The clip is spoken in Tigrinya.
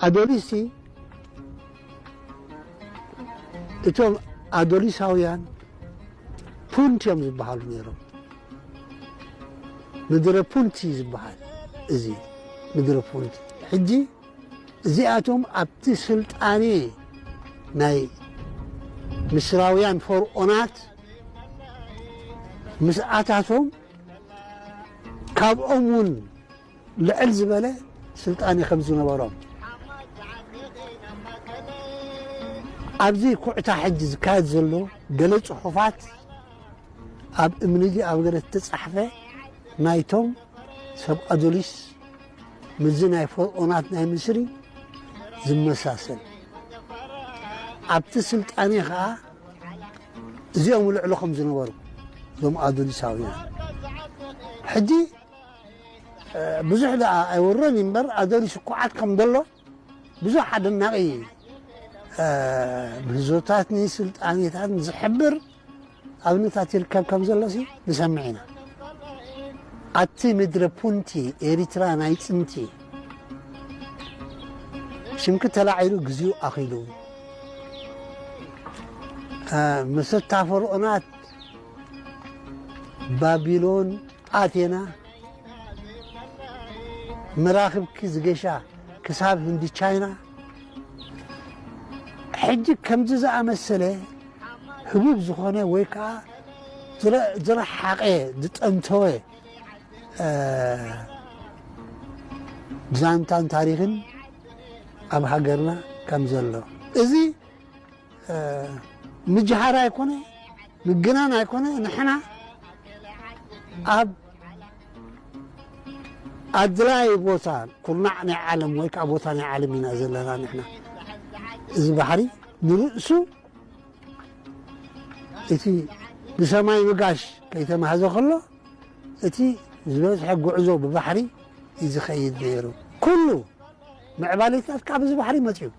ኣዶሊስሲ እቶም ኣዶሊሳውያን ፑንት እዮም ዝበሃሉ ነይሮም። ምድረ ፑንቲ ዝበሃል እዚ ምድረ ፑንቲ። ሕጂ እዚኣቶም ኣብቲ ስልጣኔ ናይ ምስራውያን ፈርዖናት ምስኣታቶም ካብኦም እውን ልዕል ዝበለ ስልጣኔ ከም ዝነበሮም ኣብዚ ኩዕታ ሕጂ ዝካየድ ዘሎ ገለ ጽሑፋት ኣብ እምኒ ድዩ ኣብ ገለ ዝተጻሕፈ ናይቶም ሰብ ኣዶሊስ ምስዚ ናይ ፈርዖናት ናይ ምስሪ ዝመሳሰል ኣብቲ ስልጣኔ ኸዓ እዚኦም ልዕሎ ከም ዝነበሩ እዞም ኣዶሊሳውያን ሕጂ ብዙሕ ደኣ ኣይወረን እምበር ኣዶሊስ እኩዓት ከም ዘሎ ብዙሕ ኣደናቂ ምህዞታትን ስልጣኔታትን ዝሕብር ኣብነታት ይርከብ ከም ዘሎ ሲ ንሰምዕ ኢና። ኣቲ ምድረ ፑንቲ ኤሪትራ ናይ ጽንቲ ሽምኪ ተላዒሉ ግዚኡ ኣኺሉ መሰታ ፈርዖናት ባቢሎን ኣቴና መራኽብኪ ዝገሻ ክሳብ ህንዲ ቻይና ሕጂ ከምዚ ዝኣመሰለ ህቡብ ዝኾነ ወይ ከዓ ዝረ- ዝረሓቐ ዝጠንተወ እ፣ ዛንታን ታሪኽን ኣብ ሃገርና ከም ዘሎ እዚ ምጅሃር ኣይኮነ ምግናን ኣይኮነ ንሕና ኣብ ኣድላይ ቦታ ኩርናዕ ናይ ዓለም ወይ ከዓ ቦታ ናይ ዓለም ኢና ዘለና ንሕና እዚ ባሕሪ ንርእሱ እቲ ብሰማይ ምጋሽ ከይተማህዘ ከሎ እቲ ዝበዝሐ ጉዕዞ ብባሕሪ እዩ ዝኸይድ ነይሩ ኩሉ ምዕባሌታት ካብ እዚ ባሕሪ መፅዩ